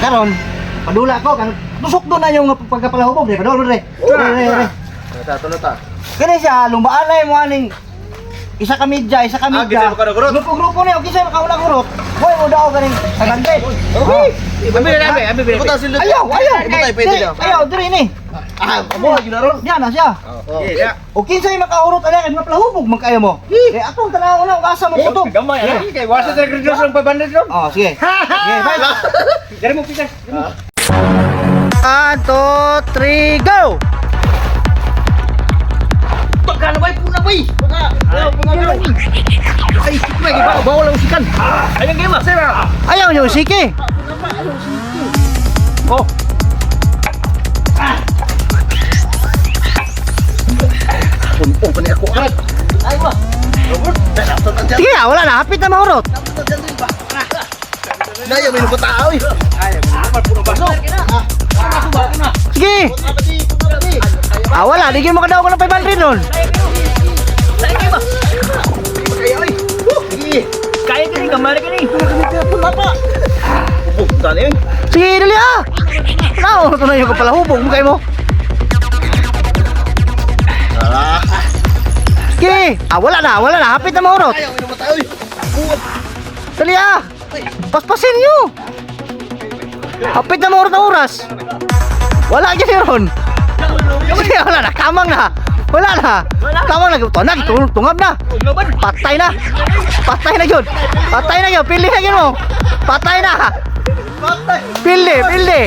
Karon, padula ko kan tusok do na yung pagkapalahubog dre, padula dre. Dre, dre, dre. Ta ta. Kani siya lumbaan na mo aning isa ka media, isa ka Ah, media. gisay mo ka na gurot? Grupo-grupo ni, og kisay makauna gurot. Hoy, mo daw ganing 500. Okay. Abi na abi, abi abi. Ibuta sila. Ayaw, ayaw. Ibuta pwede Diri, daw. Ayaw, diri ni. Ah, amo lagi na ron. Diyan na siya. Okay, ya. O kinsay makaurot ana kay mga palahubog man kayo mo. Eh atong tanaw na og asa mo kutob. Gamay ana. Kay wasa sa gridros ng 500 ron. Oh, sige. Sige, bye. Dari mo pikas. 1, 2, 3, go! Pagka na bay puna bay. Ay, may gibaw bawal ang sikan. Ayun kayo ma. Ayaw niyo, sige. Oh. Pumpong pa ni ako. Ay ma. Sige, ah, wala na. Hapit na mahurot. Naya may nuko tao eh. Ay, puno baso. Baso ba na. Sige. Ah, wala. Di mo kadaw ko ng 500 nun. Kaya kini gamay kini. Pupunta na yun. Sige, dali ah. Naurot na yung kapalahubog mo kayo mo. Ah. Sige. Ah, wala na. Wala na. Hapit na mahurot. Ayaw may nuko tao eh. Dali ah. Paspasin niyo. Hapit na mahurot na oras. Wala dyan ron. Sige, wala na. Kamang na. Wala na. Kamang na. Ito na. Tungab na. Patay na. Patay na yun. Patay na yun. Pili na yun mo. Patay na. Pili, pili.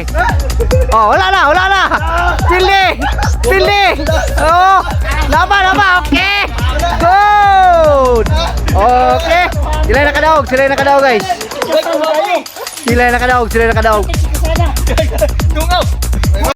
Oh, wala na, wala na. Pili. Pili. Oh, laba, laba. Okay. Good. Okay. Sila yung nakadaog, sila yung nakadaog, guys. Sila yung nakadaog, sila yung nakadaog.